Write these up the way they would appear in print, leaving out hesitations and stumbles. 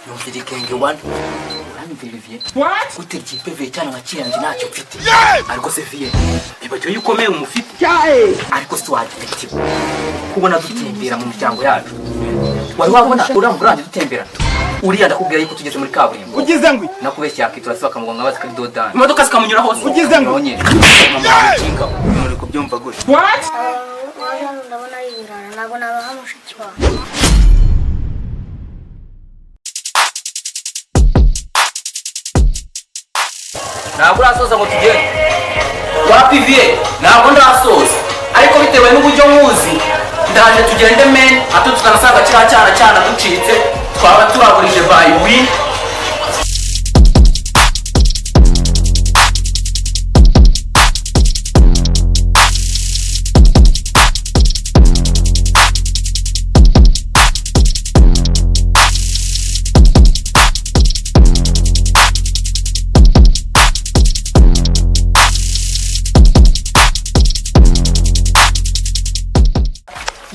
Yumvira igenge wani, uranyumvira viye? Gute ryipeveye cyane nka kiriya? Njye ntacyo mfite, ariko se viye, bibagiwe yuko ukomeye umufite? Ariko si wagifite kubona dutembera mu miryango yacu? Wari wabona uriya mugore wanjye dutembera? Uriya ndakubwira yuko tugeze muri kaburimbo, Ugize ngo nakubeshya, yakitura se bakamugonga bazi kuri dodani, Imodoka zikamunyura hose. Ugize ngo nyine mama wabikinga, muri kubyumva gutya. Waje hano ndabona ari ibirara, ntabwo nabaha mushiki wawe. Ntabwo urasoza ngo tugende wa piviye? Ntabwo ndasoza, ariko bitewe n'uburyo nkuzi, ndaje tugende men, hato tukanasanga kiriya cyana cyana ducitse, twaba turaburije by win.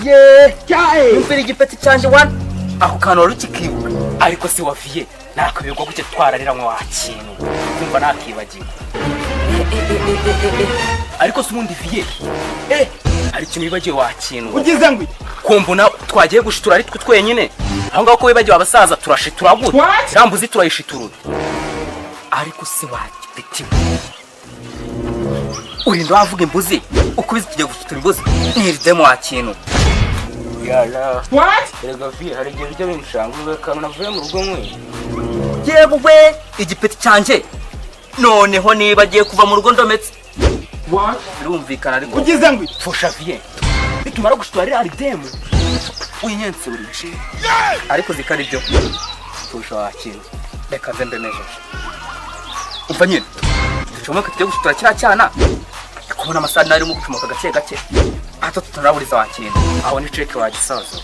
Ye, yumvira igipeti cyanjye wani, ako kantu wari ukikibuka? Ariko si waviye, nakabirwa gutya twarariranwe wa kintu, kumva nakibagiwe. Ariko si ubundi viye, hari ikintu wibagiwe wa kintu. Ugize ngo Kumbona twagiye gushitura ari twe twenyine aho ngaho, ko wibagiwe abasaza, turashitura gute? Iriya mbuzi turayishiturura. Ariko se wa gipeti we, urinda wavuga imbuzi ukubizi? Tugiye gushitura imbuzi ntiridemo wa kintu. Yala, erega viye, hari igihe bijya binshanga ugakanga navuye mu rugo nkwe. Yewe, igipeti cyanjye, noneho niba agiye kuva mu rugo ndometse, birumvikana ariko. Ugize ngo Pfusha viye, nitumara gushitura ririya ridemu winyense urice. Ariko zikari byo. Pfusha wa kintu. Reka nze mbemejeje. Umva nyine, ducomoke tujye gushitura kiriya cyana, kubona amasaha nayo arimo gucomoka gake gake, hato tutaraburiza wa kintu. Aho ni ceke wa gisaza.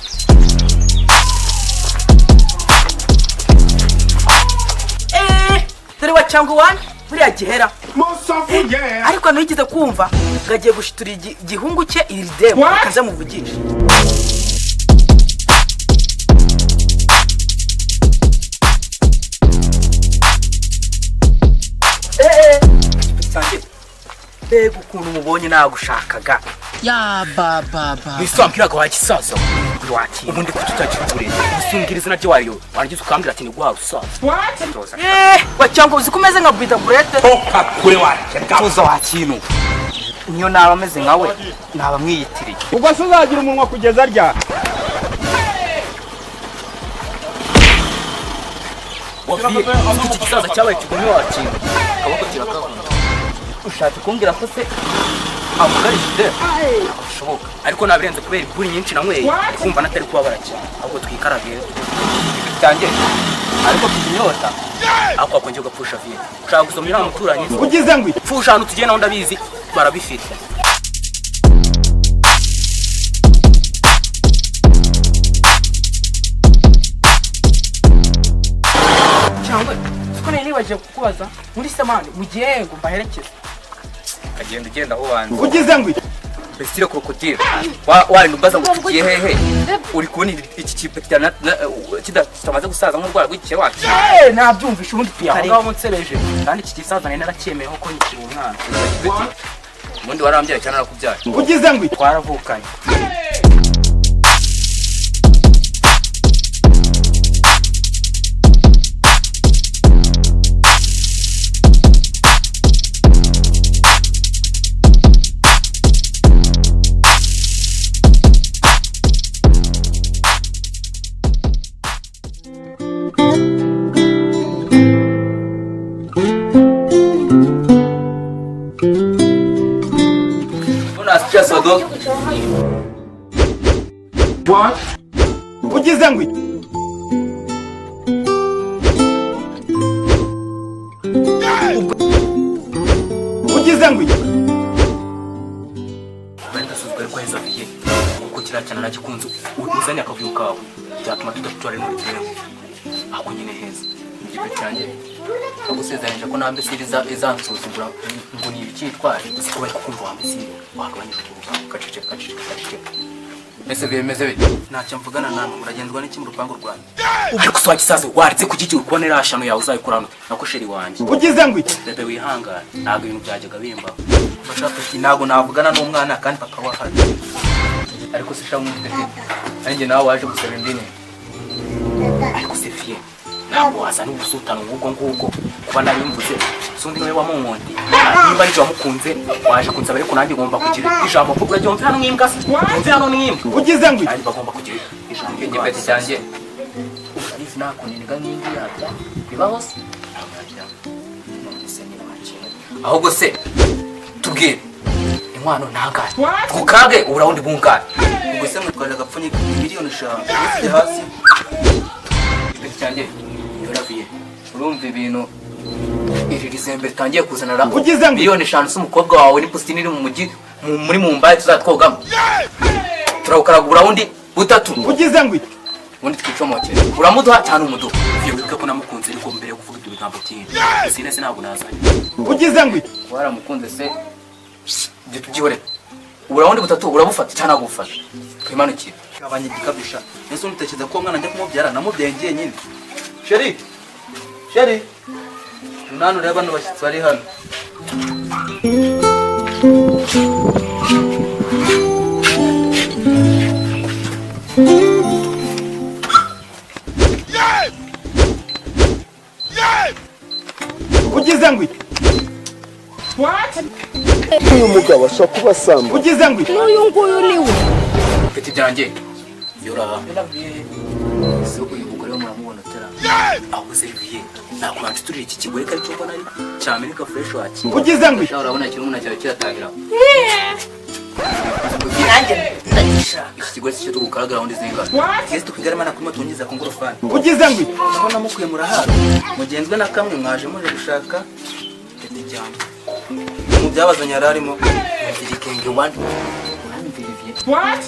Dore wa cyangwa wani buriya gihera. Musofu ye. Ariko ntigeze kumva ngo agiye gushitura igihungu cye iri demu, reka nze muvugishe. Igipeti cyanjye, mbega ukuntu mubonye, nagushakaga. Ya ba ba ba. Mbese wambwiraga wa gisaza? Wa kintu. Ubundi ko tutagira uburezi, usumbwira izina rye wayo, warangiza ukambwira ati ni rwa rusaza. Wa cyangwa uzi ko umeze nka bwita burete? Toka kure wa Tuza wa kintu, niyo naba ameze nkawe naba mwiyitiriye. Ubwo se uzagira umunwa kugeza ryari? Waviye, iki gisaza cyabaye kigome wa kintu, akaboko kirakavuna. Ushatse kumbwira ko se amugarishije? Bishoboka. Ariko nabirenze kubera iburi nyinshi nanyweye, kumva natari kubabara cyane, ahubwo twikarabe. Cyanjye, ariko mfite inyota. Ariko wakongera ugapfusha viye, ushaka gusoma uriya muturanyi. Ugize ngo Pfusha, ahantu tugiye naho ndabizi barabifite. Cyangwa siko nari nibagiye kukubaza muri semani mugiye ngo mbaherekeze? Kagenda ugenda aho wanze. Ugize ngo Besire krokodile, warinda umbaza ngo tugiye hehe? Uri kubona iki kipe kitamaze gusaza nk'urwara rw'igihe wacu? Nabyumvishe, ubundi Aho tukareba. ngaho munsebeje, kandi iki gisaza nari naracyemeyeho ko nkikiri umwana. Ubundi warambyaye cyane, narakubyaye. Ugize ngo Twaravukanye. Unasikia sodo? Ugize ngo ugize ngo Bari ndasuzugura, ariko heza viye, kuko kiriya cyane nagikunze, uzanye akavuyo kawe byatuma tudatura rimwe ritewe ako nyine heza. Igipe cyanjye, nagusezeranyije ko nta mbesiri izansuzugura ngo ni ibikitwaje. Uzi ko bari kukumva wa mbesire, wagabanyije uturuka, gaceceka, gaceceka, gaceceka. Ese bimeze bite? Ntacyo mvugana namwe, muragenzwa n'iki mu rupangu rwanjye? Ariko se wagisaza, waretse kugigira ukubona iriya shano yawe uzayikura hano nako chéri wanjye. Ugize ngo iki? Bébé, wihangane, ntabwo ibintu byajyaga bimbaho. Bashaka ntabwo navugana n'umwana kandi papa we ahari. Ariko se sha mufite nanjye nawe waje gusaba indini. Ariko se fiye, ntabwo wazana ubusutano nk'ubwo ngubwo. Kuba nabimvuze sundi niwe wamunkundi, nimba aricyo wamukunze waje kunsaba, ariko nanjye ngomba kugira ijambo mvuga. Uragira mve hano nk'imbwa se? Mve hano nk'imbwa? Ugize ngo iki? Nanjye bagomba kugira ijambo. Igipeti cyanjye urabizi, nta kuniniga nk'indi yabya bibaho se? Ntabwo yabya. None se niba waciye, ahubwo se tubwire inkwano ntangahe tukage uburawundi bungahe? Ubwo se mwitwaje agapfunyika 5 miliyoni ufite hasi? Igipeti cyanjye. Yoraviye. Urumva ibintu iri rizembe ritangiye kuzana ra? Ugize ngo- 5 miliyoni z'umukobwa wawe ni piscine iri mu mujyi muri Mumbai tuzatwogamo, turawukaraga uburawundi butatu. Ugize ngo iki? Ubundi twicomokere. Uramuduha cyane umuduha? Fiye, wibuke ko namukunze, ariko mbere yo kuvuga ibyo bigambo byinshi sine se ntabwo nazanye. Ugize ngo iki? Waramukunze se, ibyo tubyihorere. Uburawundi butatu urabufata cyangwa ntabwo ubufata? Twimanukire. Gabanya igikabyo sha. Ese unutekereza ko umwana njya kumubyara namubyaye ngiye nyine? Chéri, chéri, nani, ureba bano bashyitsi bari hano. Ugize ngo iki? Uyu mugabo ashobora kuba asamba. Ugize ngo iki? N'uyu nguyu ni we. Mfite ibyanjye. Yora. Ese uyu mugore we muramubona utera? Ahubwo se viye, ntabwo wacu iki kigore ko aricyo mbona ari cyameneka fresh waki? Ugize ngo iki? Sha, urabona ikirumuna cyawe kiratangira. Nanjye ndagishaka. Iki kigore si cyo tugukaraga rawundi zingana? Twese tukigarama nakuma tunyiza ku ngorofani. Ugize ngo iki? Ndabona mukuye murahara mugenzwe na kamwe mwaje muje gushaka peti cyanjye mu byabazanye yari arimo. Ikenge wani uranyumvira viye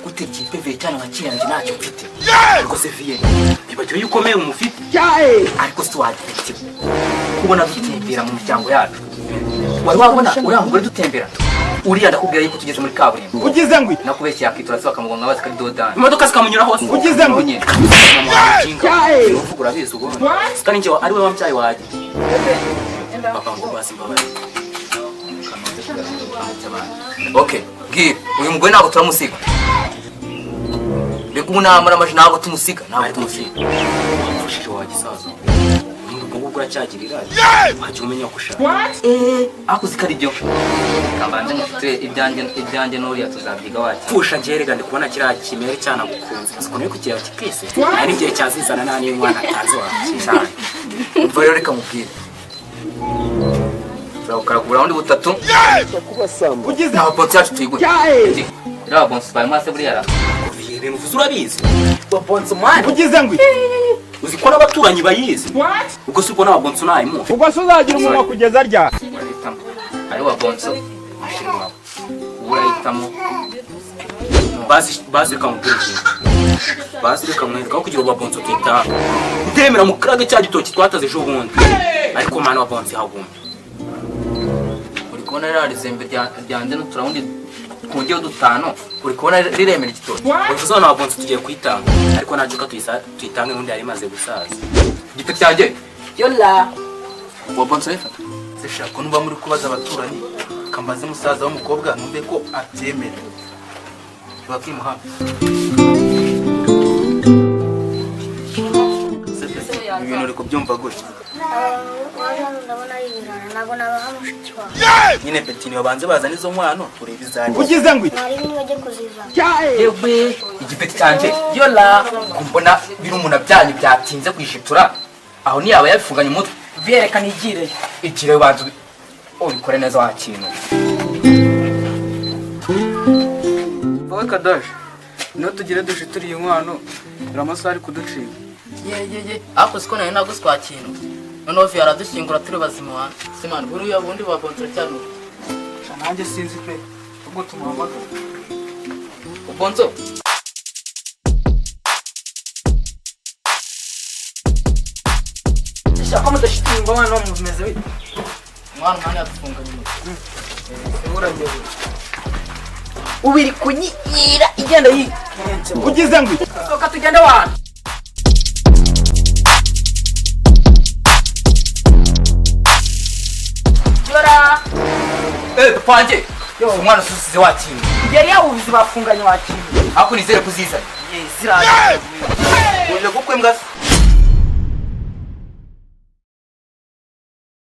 gute kipe viye cyane nka kiyanjye ntacyo mfite? Ariko se viye, bibagiwe yuko ukomeye umufite? Ariko se wagifite kubona dutembera mu miryango yacu, wari wabona uriya mugore dutembera uriya? Ndakubwira yuko tugeze muri kaburimbo. Ugize ngo iki? Nakubeshye yakitura se bakamugonga bazi kari dodani. Imodoka zikamunyura hose. Ugize ngo iki? Uvuga urabizi ubundi kandi njye ari we wambyaye wajye papa ngo bazi imbabazi. Okay, bwira uyu mugore ntabwo turamusiga. Mbega ubu namara amaji, ntabwo tumusiga, ntabwo tumusiga. Wamfashije wa gisaza, ubundi ubwo ngubwo uracyagirira wajya umenya ko ushaka. Eh, ako uzi ko ari byo kabanze mufite ibyanjye, ibyanjye n'uriya tuzabyiga wakira. Pfusha njye rega, ndi kubona kiriya kimere cyanagukunze, uzi ukuntu uri kukireba kikese, hari n'igihe cyazizana nta n'inkwano atanze wakira. Cyane. Umva rero, reka mubwire, turawukaraga uburawundi butatu. Ashobora kuba asamba. Ugize Nta bonsi yacu tuyigure. Iriya bonsi bayimuha se buriya ra? Kuviye ibintu uvuze urabizi. Bonso mwana. Ugize ngo iki? Uzi ko n'abaturanyi bayizi? Ubwo si ubwo n'ababonso nayimuha. Ubwo se uzagira umunwa kugeza ryari? Urahitamo ari wa bonso ashira iwawe, ubu urahitamo. Basi basi, reka mubwire ikintu. Basi reka mwereka aho kugira ubabonso tuyitanga, ndemera mu karaga cya gitoki twataze ejo bundi, ariko mwana wa bonsi hagumye. Uri kubona ririya rizembe ryanjye n'uturawundi twongeyeho dutanu, uri kubona riremera igitoki? Uvuze hano wabonso tugiye kuyitanga, ariko ntacyo ko tuyitange n'undi yari imaze gusaza. Igiti cyanjye. Yola. Wa bonso urayifata? Se shaka ko nuba muri kubaza abaturanyi, kambaze musaza w'umukobwa numve ko abyemera bakimuha. Se peti, ibi bintu uri kubyumva gutya? Waje hano ndabona ari ibirara, ntabwo nabaha mushiki wawe. Nyine peti, nibabanze bazana izo nkwano turebe izanjye. Ugize ngo iki? Ntari bimwe bajye kuzizana. Yewe, igipeti cyanjye. Yola, mbona birumuna byanyu byatinze kwishitura, aho ntiyaba yabifunganye umutwe? Vyerekana igireyo. Igire banza ubikore neza wa kintu. Wowe kadaje, niho tugire dushituriye inkwano, dore amasaha ari kuducika. Ye ye ye, ariko siko nari naguswa kintu. Noneho viyo aradushyingura turi bazima wa simani, buriya bundi ba bonso cyane. Sha, nanjye sinzi pe, ubwo tumuhamagara. Bonso. Shaka mudashitinga mwana mumeze bite? Umwana umwana yadufunganye umutwe. Ubu iri kunyira igenda yi. Ugize ngo iki? Soka tugende wana. Eh, papa wanjye, umwana ususize wakinga. Yari yawubizi, bafunganye, wakinga. Ariko nizere kuzizana. Ziraje. Uje gukwe mbwa se?